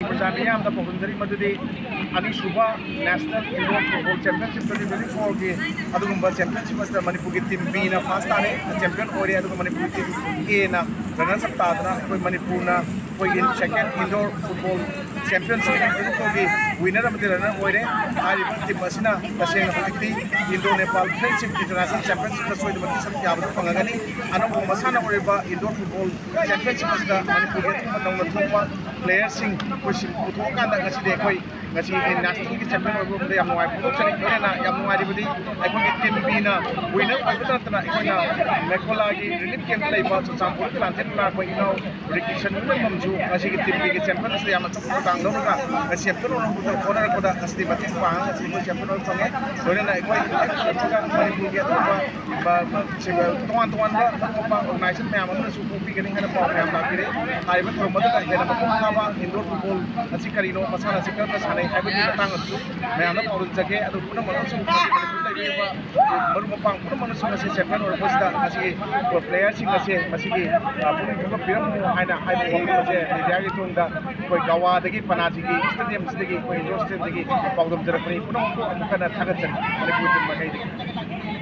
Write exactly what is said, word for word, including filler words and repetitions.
ꯄ꯭ꯔꯖꯥ ꯃꯤꯌꯥꯝꯗ ꯄꯥꯎꯗꯝꯖꯔꯤ ꯃꯗꯨꯗꯤ ꯑꯅꯤꯁꯨꯕ National Indoor Football Championship twenty twenty-fourꯒꯤ ꯑꯗꯨꯒꯨꯝꯕ championship ꯑꯁꯤꯗ ꯃꯅꯤꯄꯨꯔꯒꯤ team Bꯅ first ꯇꯥꯔꯦ, champion ꯑꯣꯏꯔꯦ꯫ ꯑꯗꯨꯒ ꯃꯅꯤꯄꯨꯔꯒꯤ team Aꯅ runners up ꯇꯥꯗꯨꯅ ꯑꯩꯈꯣꯏ ꯃꯅꯤꯄꯨꯔꯅ ꯑꯩꯈꯣꯏꯒꯤ second indoor football championship twenty twenty-fourꯒꯤ winner ꯑꯃꯗꯤ runner ꯑꯣꯏꯔꯦ꯫ ꯍꯥꯏꯔꯤꯕ team ꯑꯁꯤꯅ ꯇꯁꯦꯡꯅ ꯍꯧꯖꯤꯛꯇꯤ Indo Nepal Friendship International Championshipꯇ ꯁꯣꯏꯗꯅꯃꯛꯀꯤ ꯁꯔꯨꯛ ꯌꯥꯕꯗꯨ ꯐꯪꯉꯒꯅꯤ꯫ ꯑꯅꯧꯕ ꯃꯁꯥꯟꯅ ꯑꯣꯏꯔꯤꯕ indoor football championship ꯑꯁꯤꯗ ꯃꯅꯤꯄꯨꯔꯒꯤ ꯑꯇꯣꯞꯄ ꯅꯧꯅ ꯊꯣꯛꯄ playerꯁꯤꯡ ꯑꯩꯈꯣꯏꯁꯤꯡ ꯄꯨꯊꯣꯛꯑꯀꯥꯟꯗ ꯉꯁꯤꯗꯤ ꯑꯩꯈꯣꯏ ꯉꯁꯤ nationalꯒꯤ champion ꯑꯣꯏꯕ ꯌꯥꯝ ꯅꯨꯡꯉꯥꯏꯕ ꯐꯣꯡꯗꯣꯛꯆꯔꯤ꯫ ꯂꯣꯏꯅꯅ ꯌꯥꯝ ꯅꯨꯡꯉꯥꯏꯔꯤꯕꯗꯤ ꯑꯩꯈꯣꯏꯒꯤ team Bꯅ winner ꯑꯣꯏꯕꯇ ꯅꯠꯇꯅ ꯑꯩꯈꯣꯏꯅ ꯃꯦꯀꯣꯂꯥꯒꯤ relief campꯇ ꯂꯩꯕ ꯆꯨꯔꯆꯥꯟꯄꯨꯔꯒꯤ ꯂꯥꯟꯖꯦꯟ ꯂꯥꯛꯄ ꯏꯅꯥꯎ ꯔꯤꯀꯤꯁꯟ ꯃꯝꯁꯨ ꯉꯁꯤꯒꯤ team Bꯒꯤ champion ꯑꯁꯤꯗ ꯌꯥꯝꯅ ꯑꯆꯧꯕ ꯊꯧꯗꯥꯡ ꯂꯧꯔꯒ ꯉꯁꯤ champion ꯑꯣꯏꯅꯕ ꯍꯣꯠꯅꯔꯛꯄꯗ ꯉꯁꯤꯗꯤ ꯃꯇꯦꯡ ꯄꯥꯡꯉꯒ ꯉꯁꯤ ꯑꯩꯈꯣꯏ champion ꯑꯣꯏꯕ ꯐꯪꯉꯦ꯫ ꯂꯣꯏꯅꯅ ꯑꯩꯈꯣꯏ ꯃꯅꯤꯄꯨꯔꯒꯤ ꯑꯇꯣꯞꯄ ꯕ-, ꯕ-, ꯁꯤ-, ꯇꯣꯉꯥꯟ ꯇꯣꯉꯥꯟꯕ ꯑꯇꯣꯞꯄ organization ꯃꯌꯥꯝ ꯑꯃꯅꯁꯨ ꯄꯣꯛꯄꯤꯒꯅꯤ ꯍꯥꯏꯅ ꯄꯥꯎ ꯃꯌꯥꯝ ꯂꯥꯛꯄꯤꯔꯦ꯫ ꯍꯥꯏꯔꯤꯕ ꯊꯧꯔꯝ ꯑꯗꯨꯗ ꯍꯦꯟꯅ ꯃꯄꯨꯡ ꯐꯥꯕ indoor football ꯑꯁꯤ ꯀꯔꯤꯅꯣ, ꯃꯁꯥꯟꯅ ꯑꯁꯤ ꯀꯔꯝꯅ ꯁꯥꯟꯅꯩ ꯍꯥꯏꯕꯒꯤ ꯃꯇꯥꯡꯗꯁꯨ ꯃꯌꯥꯝꯗ ꯄꯥꯎꯗꯝꯖꯒꯦ꯫ ꯑꯗꯨ ꯄꯨꯝꯅꯃꯛꯅꯁꯨ ꯃꯅꯤꯄꯨꯔꯗ ꯂꯩꯕꯤꯔꯤꯕ ꯃꯔꯨꯞ ꯃꯄꯥꯡ ꯄꯨꯝꯅꯃꯛꯅꯁꯨ ꯉꯁꯤ champion ꯑꯣꯏꯔꯛꯄꯁꯤꯗ ꯉꯁꯤ playerꯁꯤꯡ ꯑꯁꯦ ꯃꯁꯤꯒꯤ, ꯑ, ꯄꯨꯛꯅꯤꯡ ꯊꯧꯒꯠꯄꯤꯔꯝꯃꯨ ꯍꯥꯏꯅ ꯍꯥꯏꯕ ꯋꯥꯐꯝ ꯑꯁꯦ mediaꯒꯤ ꯊꯣꯡꯗ ꯑꯩꯈꯣꯏ ꯒꯋꯥꯗꯒꯤ ꯄꯅꯥꯖꯤꯒꯤ stadiumꯁꯤꯗꯒꯤ ꯑꯩꯈꯣꯏ indoor stadiumꯗꯒꯤ ꯄꯥꯎꯗꯝꯖꯔꯛꯄꯅꯤ꯫ ꯄꯨꯝꯅꯃꯛꯄꯨ ꯑꯃꯨꯛ ꯍꯟꯅ ꯊꯥꯒꯠꯆꯔꯤ ꯃꯅꯤꯄꯨꯔꯒꯤ team ꯃꯥꯏꯀꯩꯗꯒꯤ꯫